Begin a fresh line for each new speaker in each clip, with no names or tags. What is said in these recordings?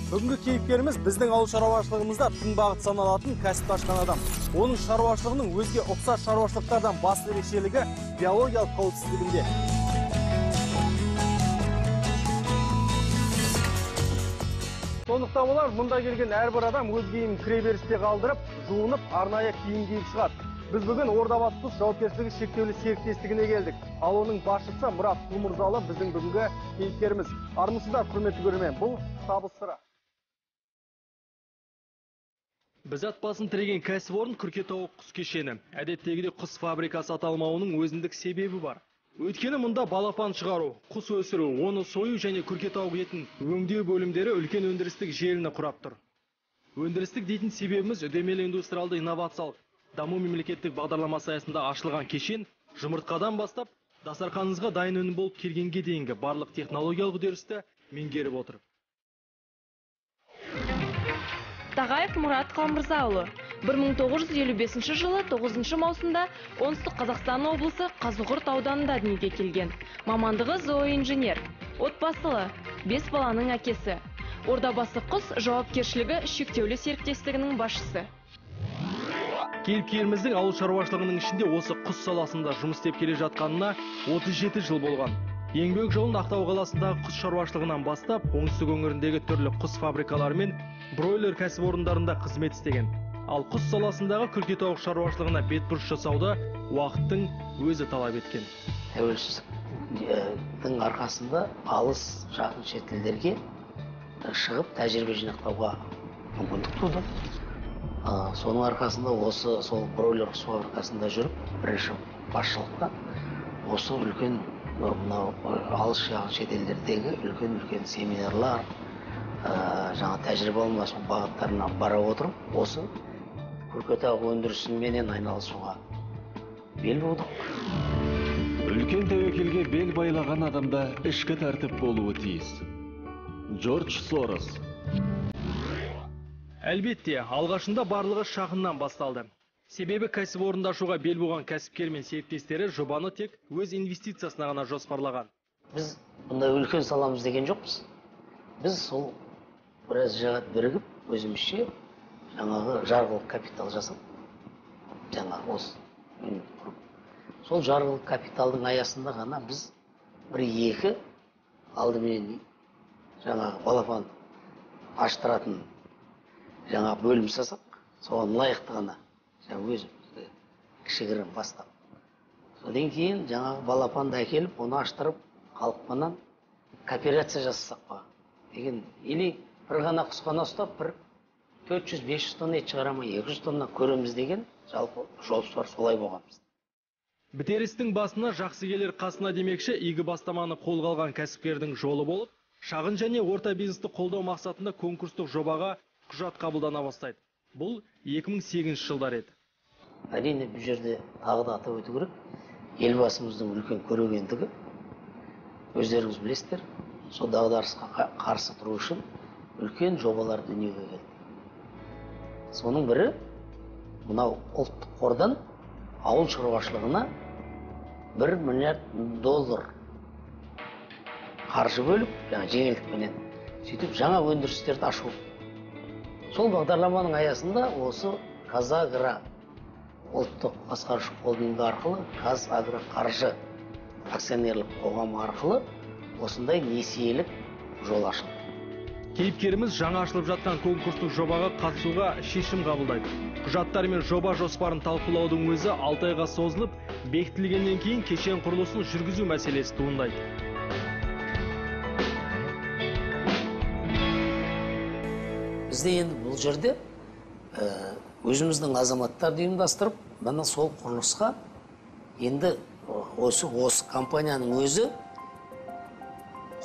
Бүгінгі кейіпкеріміз біздің ауыл шаруашылығымызда тың бағыт саналатын кәсіпті ашқан адам. Оның шаруашылығының өзге ұқсас шаруашылықтардан басты ерекшелігі биологиялық қауіпсіздігінде. Сондықтан олар мұнда келген әрбір адам өз киімін кіреберісте қалдырып, жуынып, арнайы киім киіп шығады. Біз бүгін Ордабасы құс жауапкершілігі шектеулі серіктестігіне келдік. Ал оның басшысы Мұрат Құлмырзалы біздің бүгінгі кейіпкеріміз. Армысыздар, құрметті көрермен, бұл табыс сыры. Біз ат басын тіреген кәсіпорын Күркетауық құс кешені. Әдеттегідей құс фабрикасы аталмауының өзіндік себебі бар. Өйткені мұнда балапан шығару, құс өсіру, оны сою және күркетауық етін өңдеу бөлімдері үлкен өндірістік желіні құрап тұр. Өндірістік дейтін себебіміз үдемелі индустриалды инновациялық даму мемлекеттік бағдарламасы аясында ашылған кешен жұмыртқадан бастап дастарханыңызға дайын өнім болып келгенге дейінгі барлық технологиялық үдерісті меңгеріп отыр.
Тағаев Мұрат Қалмырзаұлы 1955 жылы 9 маусымда Оңтүстік Қазақстан облысы Қазығұрт ауданында дүниеге келген. Мамандығы зооинженер. Отбасылы, 5 баланың әкесі. Ордабасы құс жауапкершілігі шектеулі серіктестігінің басшысы.
Кейіпкеріміздің ауыл шаруашылығының ішінде осы құс саласында жұмыс істеп келе жатқанына 37 жыл болған. Еңбек жолын Ақтау қаласындағы құс шаруашылығынан бастап, оңтүстік өңіріндегі түрлі құс фабрикалары мен бройлер кәсіпорындарында қызмет істеген. Ал құс саласындағы күркетауық шаруашылығына бетбұрыс жасауды уақыттың өзі талап еткен.
Тәуелсіздіктің арқасында алыс жақын шетелдерге шығып тәжірибе жинақтауға мүмкіндік туды. Соның арқасында осы сол бройлер құс фабрикасында жүріп, бірінші басшылықта осы үлкен мынау алыс жақын шетелдердегі үлкен-үлкен семинарлар, жаңа тәжірибе алмасу бағыттарына бара отырып, осы күркетауық өндірісіменен айналысуға бел будық.
Үлкен тәуекелге бел байлаған адамда ішкі тәртіп болуы тиіс. Джордж Сорос.
Әлбетте, алғашында барлығы шағыннан басталды. Себебі кәсіпорынды ашуға бел буған кәсіпкер мен серіктестері жобаны тек өз инвестициясына ғана жоспарлаған.
Біз бұндай үлкен саламыз деген жоқпыз. Біз сол біраз жағат бірігіп, өзімізше жаңағы жарғылық капитал жасап, жаңағы осы құрып. Сол жарғылық капиталдың аясында ғана біз бір-екі алдыменен жаңағы балапан аштыратын жаңағы бөлім жасап, соған лайықты ғана өзімізді кішігірім бастап. Содан кейін жаңағы балапанды әкеліп, оны аштырып, халықпенен кооперация жасасақ па деген, или бір ғана құсқана ұстап, бір 400-500 тонна ет шығара ма, 200 тонна көреміз деген жалпы жоспар солай болған бізде.
Бітер істің басына жақсы келер қасына демекші, игі бастаманы қолға алған кәсіпкердің жолы болып, шағын және орта бизнесті қолдау мақсатында конкурстық жобаға құжат қабылдана бастайды. Бұл 2008 жылдар еді.
Әрине, бұл жерде тағы да атап өту керек, елбасымыздың үлкен көрегендігі, өздеріңіз білесіздер, сол дағдарысқа қарсы тұру үшін үлкен жобалар дүниеге келді. Соның бірі мынау ұлттық қордан ауыл шаруашылығына 1 миллиард доллар қаржы бөліп, жаңа жеңілдікпенен сөйтіп жаңа өндірістерді ашу. Сол бағдарламаның аясында осы ҚазАгро ұлттық басқарушы холдингі арқылы, ҚазАгро қаржы акционерлік қоғамы арқылы осындай несиелік жол ашылды.
Кейіпкеріміз жаңа ашылып жатқан конкурстық жобаға қатысуға шешім қабылдайды. Құжаттар мен жоба жоспарын талқылаудың өзі 6 айға созылып, бекітілгеннен кейін кешен құрылысын жүргізу мәселесі туындайды.
Бізде енді бұл жерде өзіміздің азаматтарды ұйымдастырып, мына сол құрылысқа енді осы компанияның өзі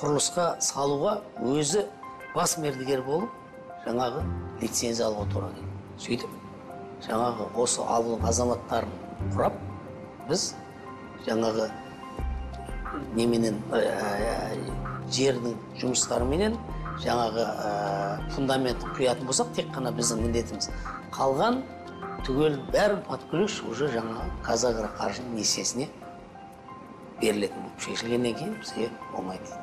құрылысқа салуға өзі бас мердігер болып, жаңағы лицензия алуға тура келді. Сөйтіп, жаңағы осы ауылдың азаматтарын құрап, біз жаңағы неменен жердің жұмыстарыменен жаңағы фундаментін құятын болсақ, тек қана біздің міндетіміз. Қалған түгел бәрін под ключ уже жаңағы ҚазАгро қаржының несиесіне берілетін болып шешілгеннен кейін бізге оңай тиді.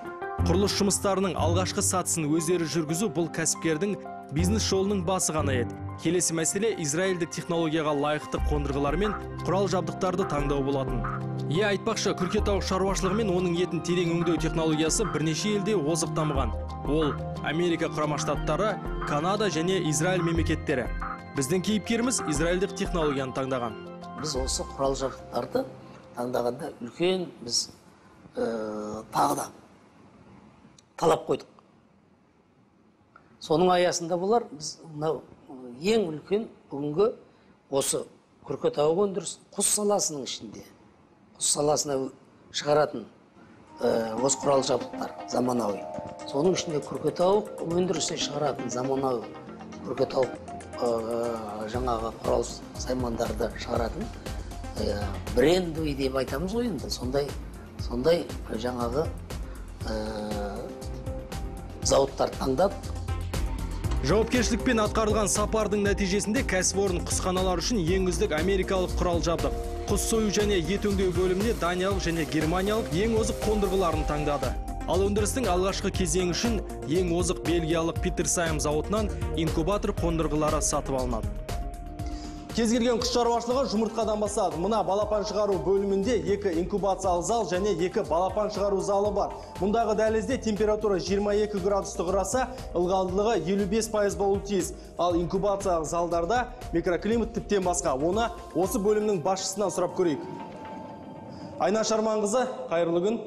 Құрылыс жұмыстарының алғашқы сатысын өздері жүргізу бұл кәсіпкердің бизнес жолының басы ғана еді. Келесі мәселе израильдік технологияға лайықты қондырғылар мен құрал жабдықтарды таңдау болатын. Е, айтпақшы, күркетауық шаруашылығы мен оның етін терең өңдеу технологиясы бірнеше елде озық дамыған. Ол Америка Құрама Штаттары, Канада және Израиль мемлекеттері. Біздің кейіпкеріміз израильдік технологияны таңдаған.
Біз осы құрал жабдықтарды таңдағанда үлкен біз тағы да талап қойдық. Соның аясында болар біз мынау ең үлкен бүгінгі осы күркетауық өндіріс құс саласының ішінде, құс саласына шығаратын осы құрал жабдықтар заманауи. Соның ішінде күркетауық өндірісіне шығаратын заманауи күркетауық жаңағы құрал саймандарды шығаратын брендовый деп айтамыз ғой енді, сондай жаңағы зауыттар таңдап.
Жауапкершілікпен атқарылған сапардың нәтижесінде кәсіпорын құсханалар үшін ең үздік америкалық құрал жабдық, құс сою және ет өңдеу бөліміне даниялық және германиялық ең озық қондырғыларын таңдады. Ал өндірістің алғашқы кезеңі үшін ең озық бельгиялық Питерсайм зауытынан инкубатор қондырғылары сатып алынады. Кез келген құс шаруашылығы жұмыртқадан басталады. Мына балапан шығару бөлімінде 2 инкубациялық зал және 2 балапан шығару залы бар. Мұндағы дәлізде температура 22 градусты құраса, ылғалдылығы 55% болуы тиіс. Ал инкубациялық залдарда микроклимат тіптен басқа. Оны осы бөлімнің басшысынан сұрап көрейік. Айна Шарманқызы, қайырлы күн.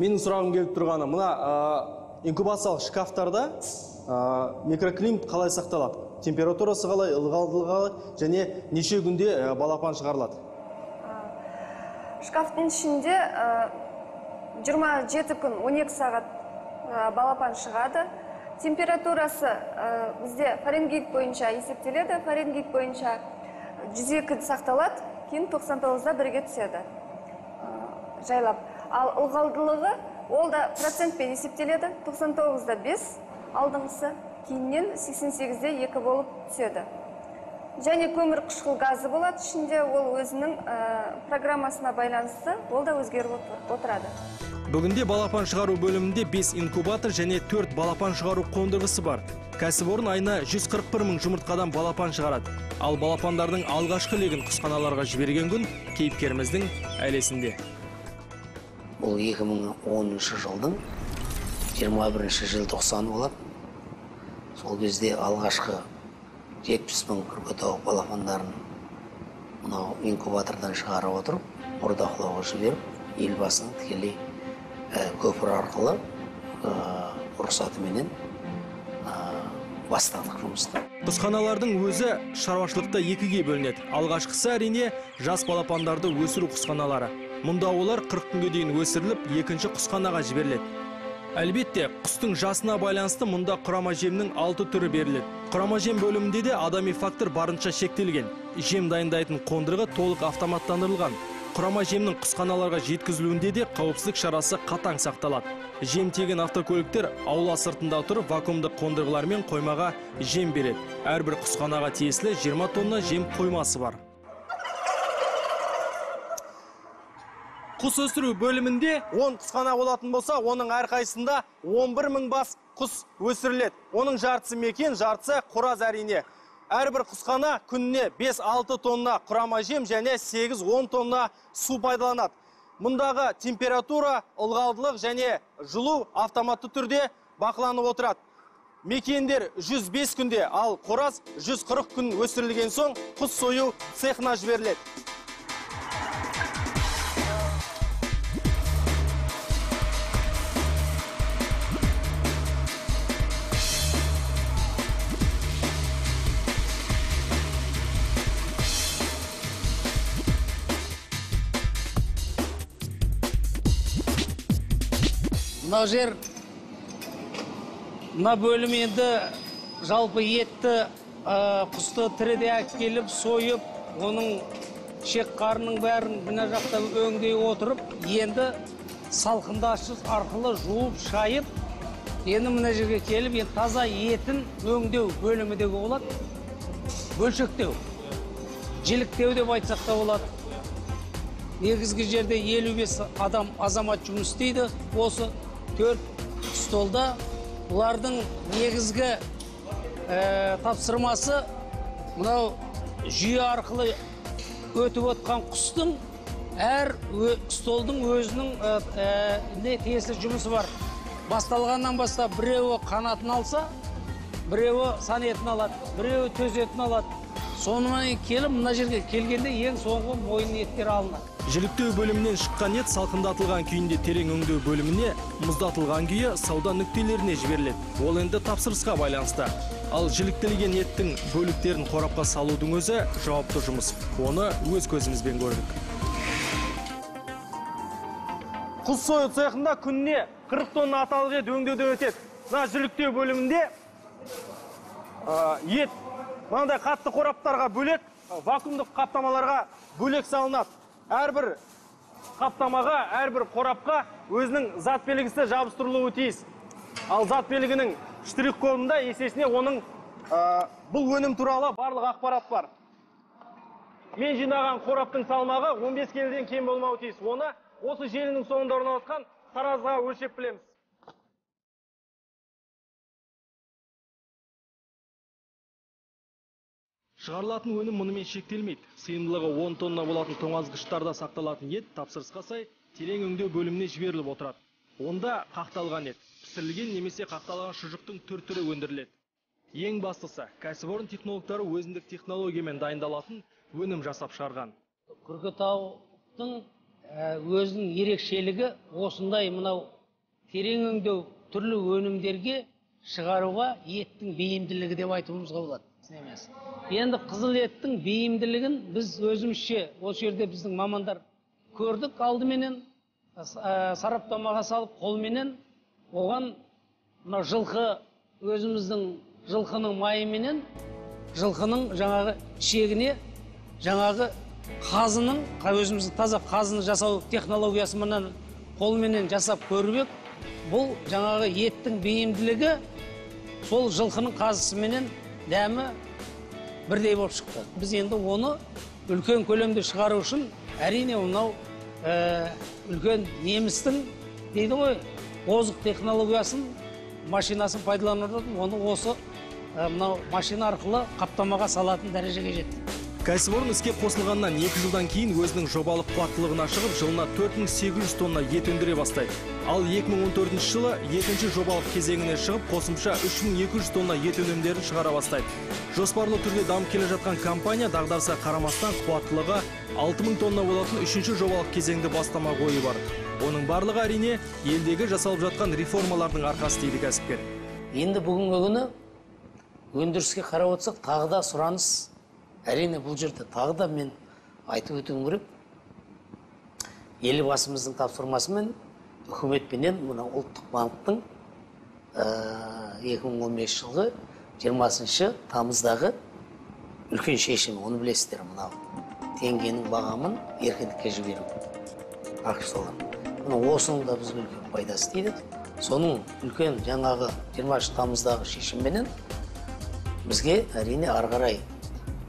Менің сұрағым келіп тұрғаны, мына инкубациялық шкафтарда микроклимат қалай сақталады? Температурасы қалай, ылғалдылығы қалай және неше күнде балапан шығарылады?
Шкафтың ішінде 27 күн 12 сағат балапан шығады. Температурасы бізде Фаренгейт бойынша есептеледі. Фаренгейт бойынша 102 сақталады, кейін 99-да бірге түседі жайлап. Ал ылғалдылығы ол да процентпен есептеледі. 99-да 5 алдыңғысы, кейіннен 88-де 2 болып түседі. Және көмір қышқыл газы болады ішінде, ол өзінің программасына байланысты, ол да өзгеріп отырады.
Бүгінде балапан шығару бөлімінде 5 инкубатор және 4 балапан шығару қондырғысы бар. Кәсіпорын айына 141 мың жұмыртқадан балапан шығарады. Ал балапандардың алғашқы легін құсханаларға жіберген күн кейіпкеріміздің әлесінде.
Бұл 2010 жылдың 21 желтоқсаны болады. Сол кезде алғашқы 70 мың күркетауық балапандарын мынау инкубатордан шығарып отырып, бордақылауға жіберіп, елбасының тікелей көпір арқылы рұқсатыменен бастадық жұмысты.
Құсханалардың өзі шаруашылықта екіге бөлінеді. Алғашқысы әрине жас балапандарды өсіру құсханалары. Мұнда олар 40 күнге дейін өсіріліп, екінші құсханаға жіберіледі. Әлбетте, құстың жасына байланысты мұнда құрама жемнің 6 түрі беріледі. Құрама жем бөлімінде де адами фактор барынша шектелген. Жем дайындайтын қондырғы толық автоматтандырылған. Құрама жемнің құсханаларға жеткізілуінде де қауіпсіздік шарасы қатаң сақталады. Жем тиеген автокөліктер аула сыртында тұрып вакуумды қондырғылармен қоймаға жем береді. Әрбір құсханаға тиесілі 20 тонна жем қоймасы бар. Құс өсіру бөлімінде 10 құсхана болатын болса, оның әрқайсысында 11 мың бас құс өсіріледі. Оның жартысы мекен, жартысы қораз әрине. Әрбір құсхана күніне 5-6 тонна құрама жем және 8-10 тонна су пайдаланады. Мұндағы температура, ылғалдылық және жылу автоматты түрде бақыланып отырады. Мекендер 105 күнде, ал қораз 140 күн өсірілген соң құс сою цехына жіберіледі.
Мына жер, мына бөлім енді жалпы етті, құсты тіріде әкеліп, сойып, оның шек қарнының бәрін мына жақта өңдей отырып, енді салқындашқыш арқылы жуып, шайып, енді мына жерге келіп, енді таза етін өңдеу бөлімі деуге болады. Бөлшектеу, жіліктеу деп айтсақ та болады.
Негізгі жерде 55 адам азамат жұмыс істейді. Осы 4 столда бұлардың негізгі тапсырмасы мынау жүйе арқылы өтіп отқан құстың әр столдың өзінің не тиесілі жұмысы бар. Басталғаннан бастап біреуі қанатын алса, біреуі сан етін алады, біреуі төс етін алады. Сонымен келіп мына жерге келгенде ең соңғы мойын еттері алынады.
Жіліктеу бөлімінен шыққан ет салқындатылған күйінде терең өңдеу бөліміне, мұздатылған күйі сауда нүктелеріне жіберіледі. Ол енді тапсырысқа байланысты. Ал жіліктелген еттің бөліктерін қорапқа салудың өзі жауапты жұмыс. Оны өз көзімізбен көрдік. Құс сою цехында күніне 40 тонна аталық ет өңдеуден өтеді. Мына жіліктеу бөлімінде ет мынандай қатты қораптарға бөлек, вакуумдық қаптамаларға бөлек салынады. Әрбір қаптамаға, әрбір қорапқа өзінің зат белгісі жабыстырылуы тиіс. Ал зат белгінің штрих кодында есесіне оның бұл өнім туралы барлық ақпарат бар. Мен жинаған қораптың салмағы 15 келіден кем болмауы тиіс. Оны осы желінің соңында орналасқан таразыға өлшеп білеміз. Шығарылатын өнім мұнымен шектелмейді. Сыйымдылығы 10 тонна болатын тоңазытқыштарда сақталатын ет тапсырысқа сай терең өңдеу бөліміне жіберіліп отырады. Онда қақталған ет, пісірілген немесе қақталған шұжықтың түр-түрі өндіріледі. Ең бастысы, кәсіпорын технологтары өзіндік технологиямен дайындалатын өнім жасап шығарған.
Күркетауықтың өзінің ерекшелігі осындай мынау терең өңдеу түрлі өнімдерге шығаруға еттің бейімділігі деп айтуымызға болады. Енді қызыл еттің бейімділігін біз өзімізше осы жерде біздің мамандар көрдік, алдыменен сараптамаға салып қолменен оған мынау жылқы өзіміздің жылқының майыменен жылқының жаңағы ішегіне жаңағы қазының өзіміздің таза қазыны жасау технологиясымен қолменен жасап көріп ек, бұл жаңағы еттің бейімділігі сол жылқының қазысыменен дәмі бірдей болып шықты. Біз енді оны үлкен көлемде шығару үшін әрине мынау үлкен немістің дейді ғой озық технологиясын, машинасын пайдаланып, оны осы мынау машина арқылы қаптамаға салатын дәрежеге жетті.
Кәсіпорын іске қосылғаннан 2 жылдан кейін өзінің жобалық қуаттылығына шығып, жылына 4800 тонна ет өндіре бастайды. Ал 2014 жылы екінші жобалық кезеңіне шығып, қосымша 3200 тонна ет өнімдерін шығара бастайды. Жоспарлы түрде дамып келе жатқан компания дағдарысқа қарамастан қуаттылығы 6000 тонна болатын үшінші жобалық кезеңді бастамақ ойы бар. Оның барлығы әрине елдегі жасалып жатқан реформалардың арқасы дейді кәсіпкер.
Енді бүгінгі күні өндіріске қарап отырсақ, тағы да сұраныс. Әрине бұл жерде тағы да мен айтып өтуім керек, елбасымыздың тапсырмасымен үкіметпенен мына ұлттық банктың 2015 жылғы 20 тамыздағы үлкен шешімі, оны білесіздер, мынау теңгенің бағамын еркіндікке жіберу, ақш доллар. Мына осының да бізге үлкен пайдасы тиді. Соның үлкен жаңағы 20 тамыздағы шешімменен бізге әрине ары қарай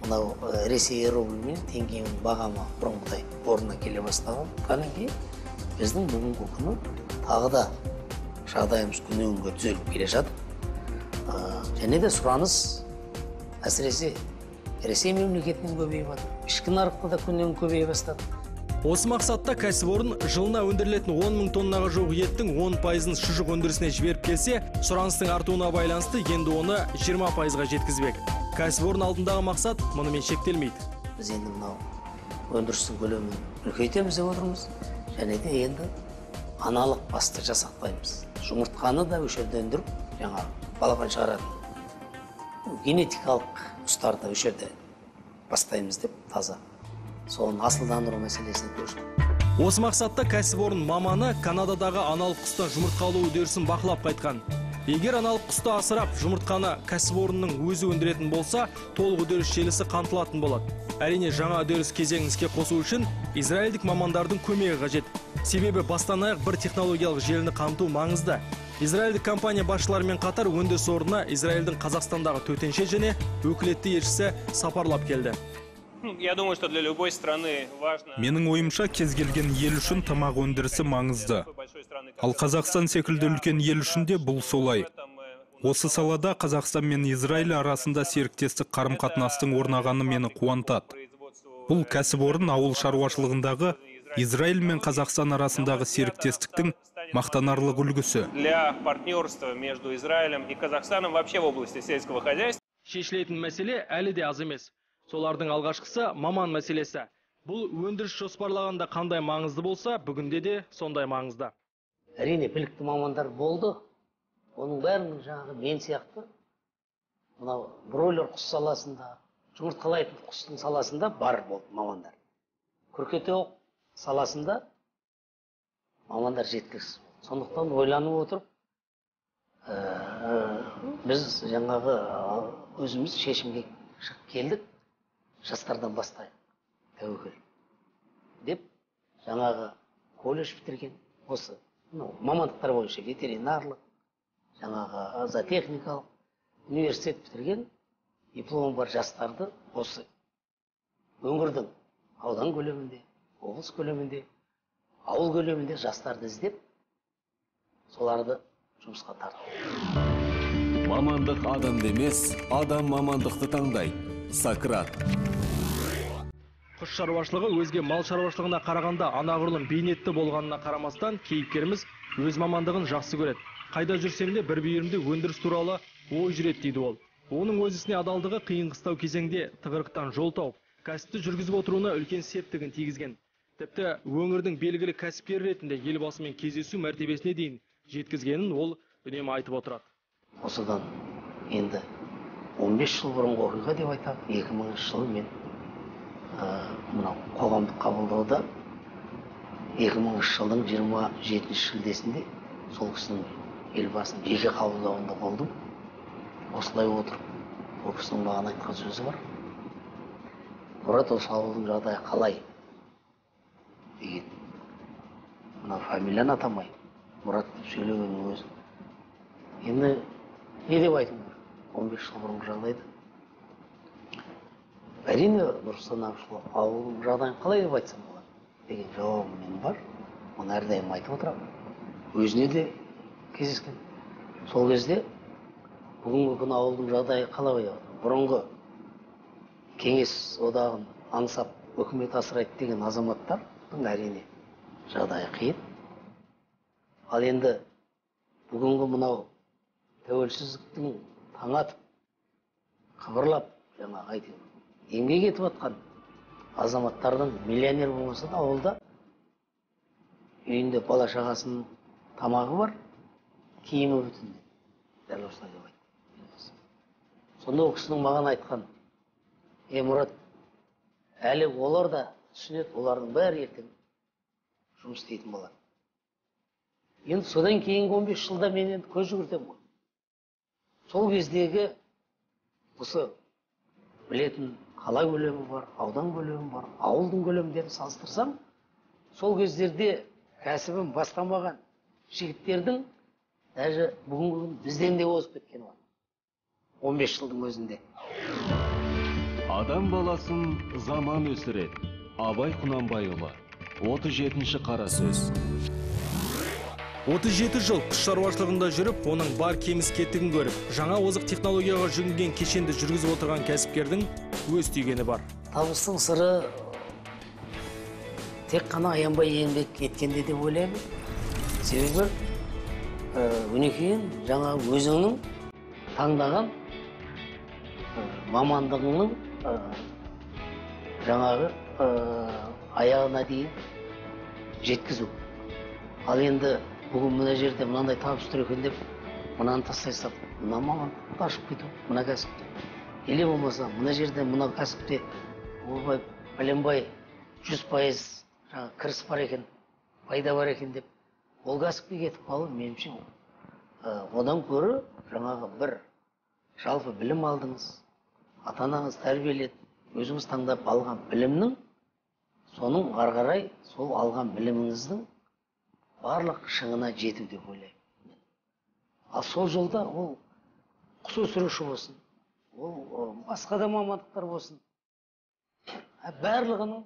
мынау Ресей рубльмен теңгенің бағамы бұрынғыдай орнына келе бастағаннан кейін біздің бүгінгі күні тағы да жағдайымыз күннен күнге түзеліп келе жатыр. Және де сұраныс әсіресе Ресей мемлекетінен көбейіп жатыр, ішкі нарықта да күннен көбейе бастады.
Осы мақсатта кәсіпорын жылына өндірілетін 10 мың тоннаға жуық еттің 10%-ын шұжық өндірісіне жіберіп келсе, сұраныстың артуына байланысты енді оны 20%-ға жеткізбек. Кәсіпорын алдындағы мақсат мұнымен шектелмейді.
Біз енді мынау өндірістің көлемін үлкейтеміз деп отырмыз, және де енді аналық басты жасақтаймыз. Жұмыртқаны да осы жерде өндіріп, жаңағы балапан шығаратын генетикалық құстарды осы жерде бастаймыз деп таза. Соны асылдандыру мәселесіне көштік.
Осы мақсатта кәсіпорын маманы Канададағы аналық құстан жұмыртқа алу үдерісін бақылап қайтқан. Егер аналық құсты асырап, жұмыртқаны кәсіпорынның өзі өндіретін болса, толық үдеріс желісі қамтылатын болады. Әрине, жаңа үдеріс кезеңін іске қосу үшін израильдік мамандардың көмегі қажет. Себебі бастан аяқ бір технологиялық желіні қамту маңызды. Израильдік компания басшыларымен қатар өндіріс орнына Израильдің Қазақстандағы төтенше және өкілетті елшісі сапарлап келді.
Я думаю, что для любой страны важно.
Менің ойымша, кез келген ел үшін тамақ өндірісі маңызды. Ал Қазақстан секілді үлкен ел үшін де бұл солай. Осы салада Қазақстан мен Израиль арасында серіктестік қарым-қатынастың орнағаны мені қуантады. Бұл кәсіпорын ауыл шаруашылығындағы Израиль мен Қазақстан арасындағы серіктестіктің мақтанарлық үлгісі.
Для партнерства между Израилем и Казахстаном вообще в области сельского хозяйства.
Шешілетін мәселе әлі де аз емес. Солардың алғашқысы маман мәселесі. Бұл өндіріс жоспарлағанда қандай маңызды болса, бүгінде де сондай маңызды.
Әрине, білікті мамандар болды. Оның бәрінің жаңағы мен сияқты мынау бройлер құс саласында, жұмыртқалайтын құстың саласында бар болды мамандар. Күркетауық саласында мамандар жеткіліксіз болды. Сондықтан ойланып отырып, біз жаңағы өзіміз шешімге шығып келдік. Жастардан бастайық, тәуекел деп жаңағы колледж бітірген осы мамандықтар бойынша ветеринарлық, жаңағы зоотехникалық университет бітірген дипломы бар жастарды осы өңірдің аудан көлемінде, облыс көлемінде, ауыл көлемінде жастарды іздеп, соларды жұмысқа тарту.
Мамандық адамды емес, адам мамандықты таңдайды. Сократ.
Құс шаруашылығы өзге мал шаруашылығына қарағанда анағұрлым бейнетті болғанына қарамастан, кейіпкеріміз өз мамандығын жақсы көреді. Қайда жүрсем де бір бүйірімде өндіріс туралы ой жүреді дейді ол. Оның өз ісіне адалдығы қиын қыстау кезеңде тығырықтан жол тауып, кәсіпті жүргізіп отыруына үлкен септігін тигізген. Тіпті өңірдің белгілі кәсіпкері ретінде елбасымен кездесу мәртебесіне дейін жеткізгенін ол үнемі айтып отырады.
Осыдан енді 15 жыл бұрынғы оқиға деп айтамын. 2000 жылы мен мынау қоғамдық қабылдауда 2000 жылдың 27 шілдесінде сол кісінің елбасының жеке қабылдауында болдым. Осылай отырып, ол кісінің маған айтқан сөзі бар. Мұрат, осы ауылдың жағдайы қалай деген. Мына фамилияны атамай, Мұрат деп сөйлегеннің өзі. Енді не деп айтуым керек? 15 жыл бұрынғы жағдайда. Әрине, Нұрсұлтан Әбішұлы, ауылдың жағдайын қалай деп айтсам болады деген жауабым менің бар. Оны әрдайым айтып отырамын. Өзіне де кездескен. Сол кезде бүгінгі күні ауылдың жағдайы қалай деп отыр? Бұрынғы Кеңес одағын аңсап үкімет асырайды деген азаматтардың әрине жағдайы қиын. Ал енді бүгінгі мынау тәуелсіздіктің таң атып, қыбырлап, жаңағы айтайын, еңбек етіп жатқан азаматтардың миллионер болмаса да ауылда үйінде бала шағасының тамағы бар, киімі бүтін. Дәл осылай деп айтты. Сонда ол кісінің маған айтқан, Мұрат, әлі олар да түсінеді, олардың бәрі ертең жұмыс істейтін болады. Енді содан кейінгі 15 жылда мен енді көз жүгіртемін ғой. Сол кездегі осы білетін қала көлемі бар, аудан көлемі бар, ауылдың көлемдерін салыстырсам, сол кездерде кәсібін бастамаған жігіттердің даже бүгінгі күн бізден де озып кеткені бар. 15 жылдың өзінде.
Адам баласын заман өсіреді. Абай Құнанбайұлы, 37-ші қара сөз.
37 жыл құс шаруашылығында жүріп, оның бар кеміс-кетігін көріп, жаңа озық технологияға жүгінген кешенді жүргізіп отырған кәсіпкердің өз түйгені бар.
Табыстың сыры тек қана аянбай еңбек еткенде деп ойлаймын. Себебі өнекейін жаңа өзіңнің таңдаған мамандығыңның жаңағы аяғына дейін жеткізу. Ал енді бүгін мына жерде мынандай табыс тұр екен деп мынаны тастай салып, мына мамандықты ашып кету, мына кәсіпті. Или болмаса мына жерде мына кәсіпте ойбай пәленбай 100% жаңағы кіріс бар екен, пайда бар екен деп ол кәсіпке кетіп қалу, меніңше, одан гөрі жаңағы бір жалпы білім алдыңыз, ата-анаңыз тәрбиеледі, өзіңіз таңдап алған білімнің, соның ары қарай сол алған біліміңіздің барлық шыңына жету деп ойлаймын. Ал сол жолда ол құс өсіруші болсын, ол басқа да мамандықтар болсын, Барлығының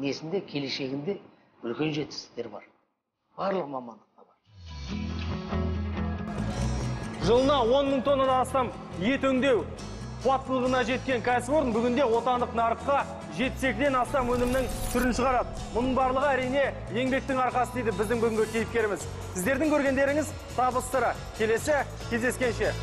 несінде, келешегінде үлкен жетістіктер бар. Барлық мамандықта бар.
Жылына 10 мың тоннадан астам ет өңдеу қуаттылығына жеткен кәсіпорын бүгінде отандық нарыққа 72-ден астам өнімнің түрін шығарады. Мұның барлығы әрине еңбектің арқасы дейді біздің бүгінгі кейіпкеріміз. Сіздердің көргендеріңіз табыс сыры. Келесі кездескенше.